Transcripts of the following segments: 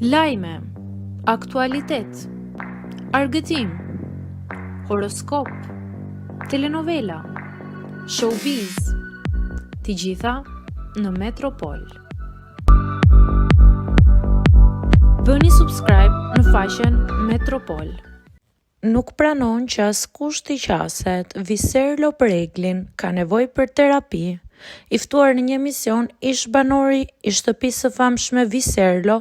Lajme, aktualitet, argëtim, horoskop, telenovela, showbiz, të gjitha në Metropol. Bëni subscribe në faqen Metropol. Nuk pranon që askush t'i qaset, Viserlo për Eglin, ka nevojë për terapi. I ftuar në një emision, ish-banori i shtëpisë së famshme Viserlo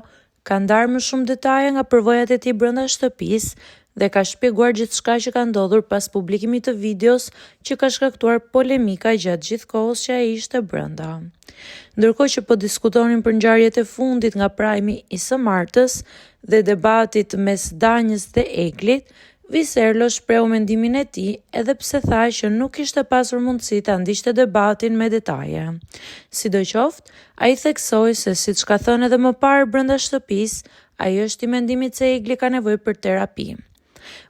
ka ndarë më shumë detaje nga përvojat e tij brenda shtëpisë dhe ka shpjeguar gjithçka që ka ndodhur pas publikimit të videos që ka shkaktuar polemika gjatë gjithë kohës që ai ishte brenda. Ndërkohë që po diskutonin për ngjarjet e fundit nga prajmi i së martës, dhe debatit mes Danjës dhe Eglit, Viserlo shprehu mendimin e tij edhe pse tha që nuk kishte pasur mundësi ta ndiqte debatin me detaje. Sidoqoftë, ai theksoi se siç ka thënë edhe më parë brenda shtëpisë, ai është i mendimit se Egli ka nevojë për terapi.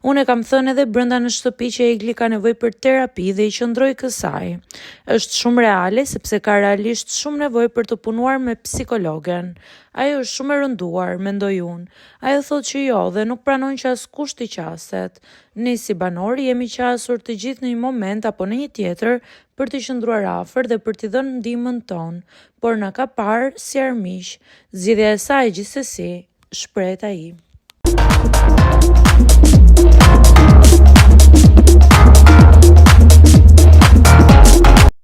Unë e kam thënë edhe brenda në shtëpi që Egli ka nevojë për terapi dhe i qëndroj kësaj. Është shumë reale sepse ka realisht shumë nevojë për të punuar me psikologen. Ajo është shumë e rënduar, mendoj unë. Ajo thotë që jo dhe nuk pranon që askush t'i qaset. Ne si banorë jemi qasur të gjithë në një moment apo në një tjetër për t'i qëndruar afër dhe për t'i dhënë ndihmën tonë, por na ka parë si armiq. Zgjidhja e saj gjithsesi, shprehet ai.